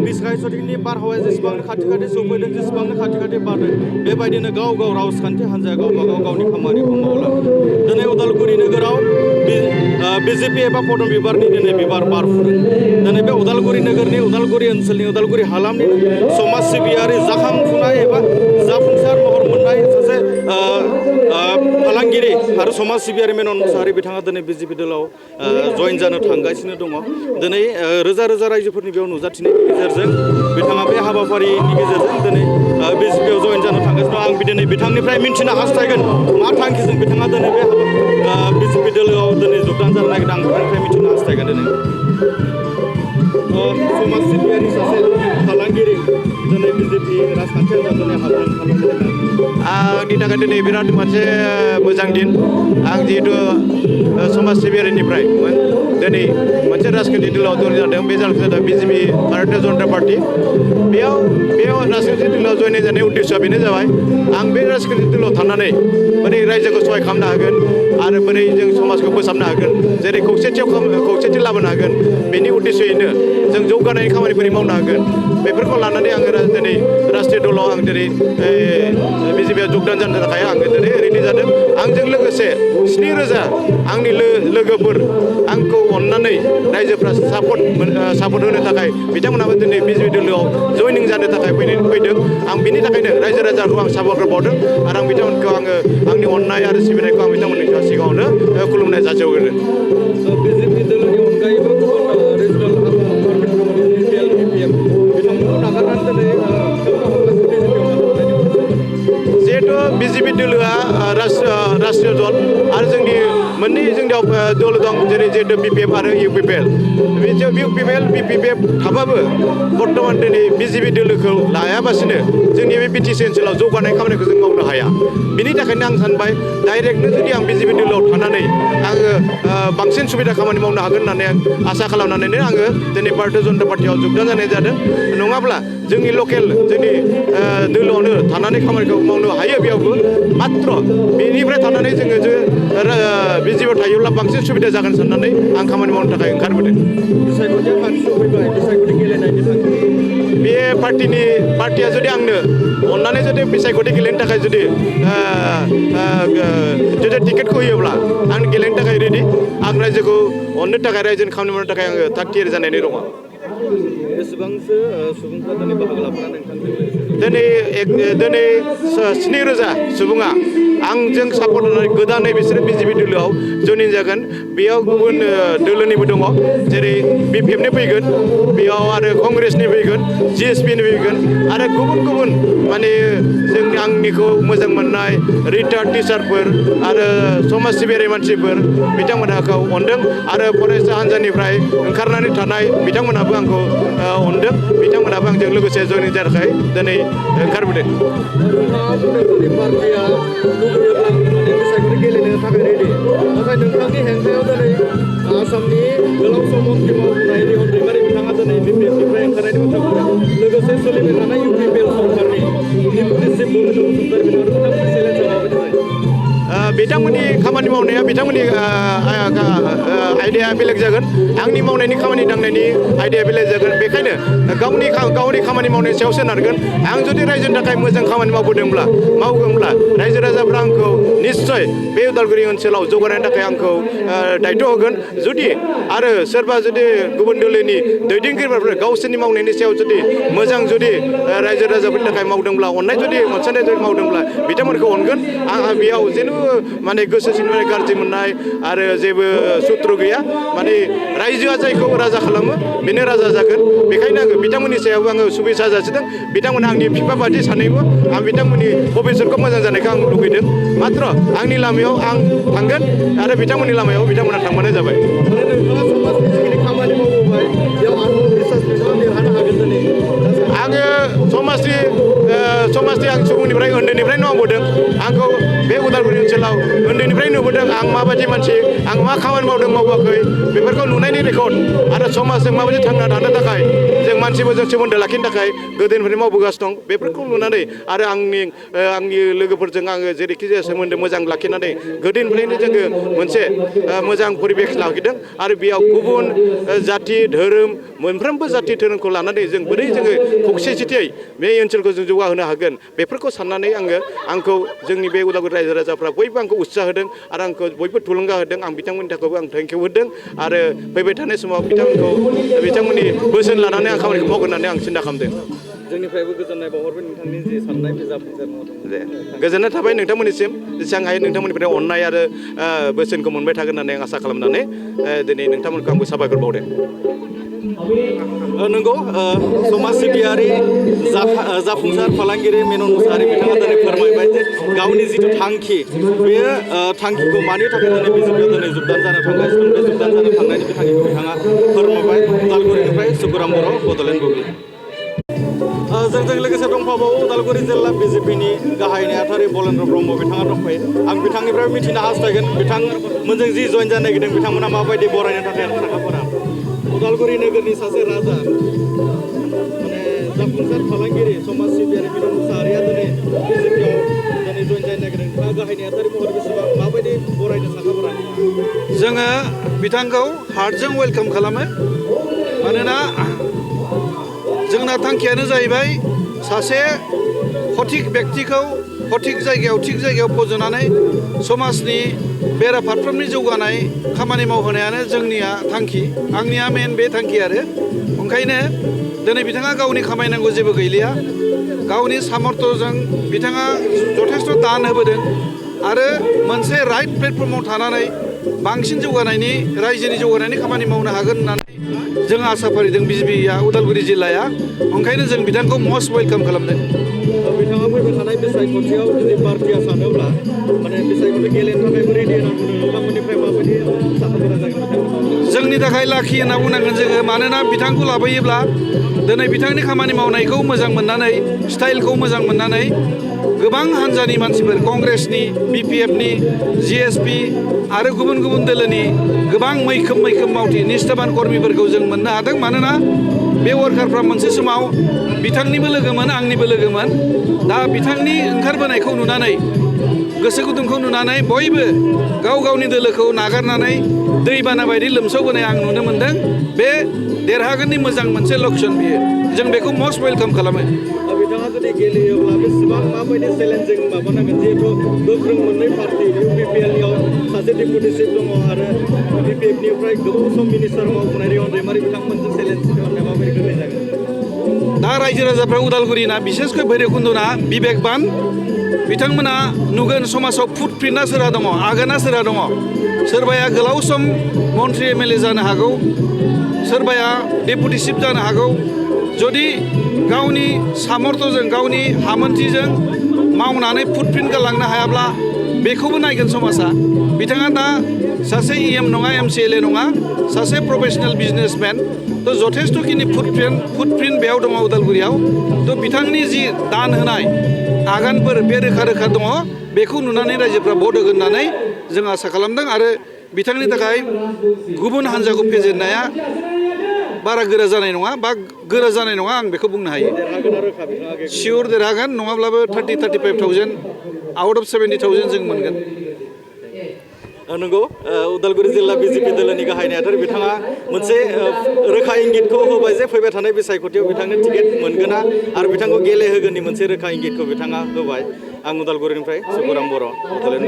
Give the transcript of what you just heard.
बिसाय सटिकनि बारहावाया जेसेबां खाथि खाथि सौफैदों जेसेबां खाथि खाथि बारदों बेबायदिनो गाव गाव राजखान्थि हान्जाया गावबा गाव गावनि खामानिखौ मावलाङो दिनै उदालगुरि नोगोराव बिजेपि एबा पदम बिबारनि दिनै बिबार बारफुदों दिनै बे उदालगुरि नोगोरनि उदालगुरि ओनसोलनि उदालगुरि हालामनि समाज सिबियारि जाखांफुनाय एबा जाफुंसार महर मोननाय सासे फालांगिरि आरो समाज सिबियारि मेनन मुसाहारि बिथाङा दिनै बिजेपि दलाव जइन जानो थांगासिनो दङ दिनै रोजा रोजा रायजोफोरनि बेयाव नुजाथिनायनि गेजेरजों बिथाङा बे हाबाफारिनि गेजेरजों दिनै बिजेपिआव जइन जानो थांगासिनो दं आं दिनै बिथांनिफ्राय मिन्थिनो हास्थायगोन मा थांखिजों बिथाङा दिनै बे बिजेपि दोलोआव दिनै जगदान जानो नागिरदों आं बिथांनिफ्राय मिन्थिनो हास्थायगोन दिनै समाज सिबियारि सासे फालांगिरि दिनै बिजेपि राजखान्थि हान्जा दिनै हाबदों आंनि थाखाय दिनै बिराद मोनसे मोजां दिन आं जिहेतु समाज सिबियारिनिफ्राय दिनै मोनसे राजखान्थि दलाव जइन जादों बे जादों बिजेपि भारतीय जनता पार्टी बेयाव राजखान्थि दलाव जइन जानाय उद्देश्यआ बेनो जाबाय आं बे राजखान्थि दलाव थानानै बोरै रायजोखौ सहाय खालामनो हागोन आरो बोरै जों समाजखौ फोसाबनो हागोन जेरै खौसेथि लाबोनो हागोन बेनि उद्देश्ययैनो जों जौगानाय खामानिफोर मावनो हागोन बेफोरखौ लानानै आङो दिनै राष्ट्रीय दलाव आं दिनै बिजेपिआव जगदान जानो थाखाय आङो दिनै रेडि जादों आंजों लोगोसे 7,000 आंनि लोगोफोर आंखौ अननानै रायजोफ्रा सापर्ट होनो थाखाय बिथांमोनाबो दिनै बिजेपि दलोआव जयनिं जानो थाखाय फैदों आं बिनि थाखायनो रायजो राजाखौ आं साबायखर बावदों आरो आं बिथांमोनखौ आङो आंनि अननाय आरो सिबिनायखौ आं बिथांमोननि सिगाङावनो खुलुमनाय जासिहरो बिजेपि दोलोनि अनगायैबो गुबुन रिजनेल बिथांमोनखौ नागारनानै दिनै जिहेतु बिजेपि दोलोआ राष्ट्रीय दल आरो जोंनि मोननै जोंनियाव दल दं जेरै जिहेतु बिपिएफ आरो इउपिपिएल बिपिएफ थाबाबो बर्तमान दिनै बिजेपि दोलोखौ लायाबासिनो जोंनि बे बिटिसि ओनसोलाव जौगानाय खामानिखौ जों मावनो हाया बिनि थाखायनो आं सानबाय डाइरेक्टनो जुदि आं बिजेपि दोलोआव थानानै आङो बांसिन सुबिदा खामानि मावनो हागोन होननानै आं आसा खालामनानैनो आङो दिनै भारतीय जनता पार्टीआव जगदान जानाय जादों नङाब्ला जोंनि लकेल जोंनि दोलोआवनो थानानै खामानिखौ मावनो हायो बेयावबो मात्र बेनिफ्राय थानानै जोङो जे बिजेपिआव थायोब्ला बांसिन सुबिदा जागोन साननानै आं खामानि मावनो थाखाय ओंखारबोदों बे पार्टिया जुदि आंनो अननानै जुदि बिसायख'थि गेलेनो थाखाय जुदि टिकेटखौ होयोब्ला आं गेलेनो थाखाय रेडि आं रायजोखौ अननो थाखाय रायजोनि खामानि मावनो थाखाय आङो थाग थियारि जानानै दङ बेसेबांसो सुबुंफ्रा दिनै बाहागो लाफानानै दिनै 7,000 सुबुङा आंजों सापर्ट होनानै गोदानै बिसोरो बिजेपि दोलोआव जयनिं जागोन बेयाव गुबुन दोलोनिबो दङ जेरै बिपिएफनि फैगोन बेयाव आरो कंग्रेसनि फैगोन जिएसपिनि फैगोन आरो गुबुन माने जोंनि आंनिखौ मोजां मोननाय रिटायार्ड टिचारफोर आरो समाज सिबियारि मानसिफोर बिथांमोनखौ अनदों आरो फरायसा हान्जानिफ्राय ओंखारनानै थानाय बिथांमोनाबो आंखौ अनदों बिथांमोनाबो आंजों लोगोसे जयनिं जानो थाखाय दिनै ओंखारबोदों गेलेनो थाखाय रेडि नाथाय नोंथांनि हेंथायाव दिनै आसामनि गोलाव सम मन्त्रि मावनाय रिहन दैमारि बिथाङा दिनै बिपिएफनिफ्राय ओंखारनायनि बाथ्रा बुंदों लोगोसे सोलिबाय थानाय इउपिपिएल सरकारनि डिपुटि चिफ बबिन्द्र बसुमतारी बिथांमोननि चेलेन्जआ माबायदि जायो बिथांमोननि खामानि मावनाया बिथांमोननि आयदाया बेलेग जागोन आंनि मावनायनि खामानि दांनायनि आयदाया बेलेग जागोन बेखायनो गावनि खामानि मावनायनि सायाव सोनारगोन आं जुदि रायजोनि थाखाय मोजां खामानि मावगोनब्ला रायजो राजाफ्रा आंखौ निस्सय बे उदालगुरि ओनसोलाव जौगानायनि थाखाय आंखौ दायित्व होगोन जुदि आरो सोरबा जुदि गुबुन दोलोनि दैदेनगिरिफोरा गावसोरनि मावनायनि सायाव जुदि मोजां जुदि रायजो राजाफोरनि थाखाय मावदोंब्ला अनसायनाय जुदि मावदोंब्ला बिथांमोनखौ अनगोन आंहा बेयाव जेन माने गोसो सिंनिफ्राय गाज्रि मोननाय आरो जेबो सुथ्रु गैया माने रायजोआ जायखौ राजा खालामो बेनो राजा जागोन बेखायनो आङो बिथांमोननि सायावबो आङो शुभेच्छा जासिदों बिथांमोना आंनि बिफा बादि सानैबो आं बिथांमोननि भबिष्यतखौ मोजां जानायखौ आं लुबैदों मात्र आंनि लामायाव आं थांगोन आरो बिथांमोननि लामायाव बिथांमोना थांबानो जाबाय आङो समाजनि आं सुबुंनिफ्राय उन्दैनिफ्रायनो मावबोदों आंखौ बे उदालगुरि ओनसोलाव उन्दैनिफ्राय नुबोदों आं माबायदि मानसि आं मा खामानि मावदों मावाखै बेफोरखौ नुनायनि रेकर्ड आरो समाजजों माबायदि थांना थानो थाखाय जों मानसि मानसिफोरजों सोमोन्दो लाखिनो थाखाय गोदोनिफ्रायनो मावबोगासिनो दं बेफोरखौ नुनानै आरो आंनि लोगोफोरजों आङो जेरैखि जाया सोमोन्दो मोजां लाखिनानै गोदोनिफ्रायनो जोङो मोनसे मोजां परिबेस लाखिदों आरो बेयाव गुबुन जाथि धोरोम मोनफ्रोमबो जाथि धोरोमखौ लानानै जों बोरै जोङो खौसेथियै बे ओनसोलखौ जों जौगाहोनो हागोन बेफोरखौ साननानै आंखौ जोंनि बे उदालगुरि रायजो राजाफ्रा बयबो आंखौ उत्साह होदों आरो आंखौ बयबो थुलुंगा होदों आं बिथांमोननि थाखायबो आं थेंकिउ होदों आरो फैबाय थानाय समाव बिथांमोननि बोसोन लानानै आं खामानिखौ मावगोन होननानै आं सिन्था खालामदों जोंनिफ्रायबो गोजोननाय बावहरबाय नोंथांनि जि साननाय बे जाफुंसार मावदों दे गोजोननाय थाबाय नोंथांमोननिसिम जेसेबां हायो नोंथांमोननिफ्राय अननाय आरो बोसोनखौ मोनबाय थागोन होननानै आं आसा खालामनानै दिनै नोंथांमोनखौ आंबो साबायखर बावदों नंगौ समाज सिबियारि जाफुंसार फालांगिरि मेनन मुसाहारि बिथाङा दिनै फोरमायबाय जे गावनि जिथु थांखि बेयो थांखिखौ मानि थाखाय दिनै बिजेपिआव दिनै जुगदान जानो थांगासिनो बे जुगदान जानो थांनायनि बे थांखिखौ बिथाङा फोरमायबाय उदालगुरिनिफ्राय सुकुराम बर' बड'लेण्ड बुब्लि जोंजों लोगोसे दंफाबावो उदालगुरि जिल्ला बिजेपिनि गाहाय नेहाथारि बलेन्द्र ब्रह्म बिथाङा दंफायो आं बिथांनिफ्राय मिथिनो हास्थायगोन बिथांमोनजों जि जइन जानो नागिरदों बिथांमोना माबायदि बरायनो थाखाय साखाफोरा उदालगुरि नोगोरनि सासे राजा माने जाफुंसार फालांगिरि समाज सिबियारि मेनन मुसाहारिया दिनै बिजेपिआव दिनै जइन जानो नागिरदों नोंथाङा गाहाय नेहाथारि महरै बेसेबां माबायदि बरायनो साखाफोरा जोङो बिथांखौ हार्टजों वेलकाम खालामो मानोना जोंना थांखियानो जाहैबाय सासे सथिक बेक्तिखौ सथिक जायगायाव थिग जायगायाव फज'नानै समाजनि बेराफारफ्रोमनि जौगानाय खामानि मावहोनायानो जोंनिया थांखि आंनिया मेन बे थांखि आरो ओंखायनो दिनै बिथाङा गावनि खामायनांगौ जेबो गैलिया गावनि सामर्थ्यजों बिथाङा जथेस्थ' दान होबोदों आरो मोनसे राइट प्लेटफर्माव थानानै बांसिन जौगानायनि रायजोनि जौगानायनि खामानि मावनो हागोन होननानै जों आसा फारिदों बिजेपिआ उदालगुरि जिल्लाया ओंखायनो जों बिथांखौ मस्ट वेलकाम खालामदों बिथाङा फैबाय थानाय बिसायख'थियाव जुदि पार्टिया सानोब्ला माने बिसायख'थि गेलेनो थाखायबो रेडि होनानै नोंथांमोननिफ्राय माबायदि साखाफोरा जागोन जोंनि थाखाय लाखि होनना बुंनांगोन जोङो मानोना बिथांखौ लाबोयोब्ला दिनै बिथांनि खामानि मावनायखौ मोजां मोननानै स्टाइलखौ मोजां मोननानै गोबां हान्जानि मानसिफोर कंग्रेसनि बिपिएफनि जिएसपि आरो गुबुन गुबुन दोलोनि गोबां मैखोम मावथि निष्ठाबान कर्मिफोरखौ जों मोननो हादों मानोना बे वार्कारफ्रा मोनसे समाव बिथांनिबो लोगोमोन आंनिबो लोगोमोन दा बिथांनि ओंखारबोनायखौ नुनानै गोसो गुदुंखौ नुनानै बयबो गाव गावनि दोलोखौ नागारनानै दैबाना बायदि लोमसावबोनाय आं नुनो मोनदों बे देरहागोननि मोजां मोनसे लक्षण बियो जों बेखौ मस्ट वेलकाम खालामो बिथाङा जुदि गेलेयोब्ला बेसेबां माबायदि चेलेन्जिं माबानांगोन जिहेथु गोख्रों मोननै पार्टि इउपिपिएलनियाव सासे डेपुटि चिफ दङ आरो बिपिएफनिफ्राय गोबाव सम मिनिस्टार मावबोनाय रेवन दैमारि बिथांमोनजों चेलेन्ज खालामनाया माबायदि गोरलै जागोन दा रायजो राजाफ्रा उदालगुरिना बिसेसकै भैरबकुन्दना बिबेकबान बिथांमोना नुगोन समाजाव फुटप्रिन्टआ सोरहा दङ आगाना सोरहा दङ सोरबाया गोलाव सम मन्त्रि एमएलए जानो हागौ सोरबाया डेपुटि चिफ जानो हागौ जुदि गावनि सामर्थ्यजों गावनि हामोन्थिजों मावनानै फुटप्रिन्ट गालांनो हायाब्ला बेखौबो नायगोन समाजा बिथाङा दा सासे इएम नङा एमसिएलए नङा सासे प्रफेसनेल बिजनेसमेन थ' जथेस्थ'खिनि फुटप्रिन्ट बेयाव दङ उदालगुरियाव थ' बिथांनि जि दान होनाय आगानफोर बे रोखा रोखा दङ बेखौ नुनानै रायजोफ्रा भट होगोन होननानै जों आसा खालामदों आरो बिथांनि थाखाय गुबुन हान्जाखौ फेजेननाया बारा गोरा जानाय नङा बा गोरा जानाय नङा आं बेखौ बुंनो हायो सियर देरहागोन नङाब्लाबो 35,000 आउट अफ 70,000 जों मोनगोन नंगौ उदालगुरि जिल्ला बिजेपि दोलोनि गाहाय नेहाथारि बिथाङा मोनसे रोखा इंगितखौ होबाय जे फैबाय थानाय बिसायख'थियाव बिथांनो टिकेट मोनगोना आरो बिथांखौ गेलेहोगोननि मोनसे रोखा इंगितखौ बिथाङा होबाय आं उदालगुरिनिफ्राय सुकुराम बर' बड'लेण्ड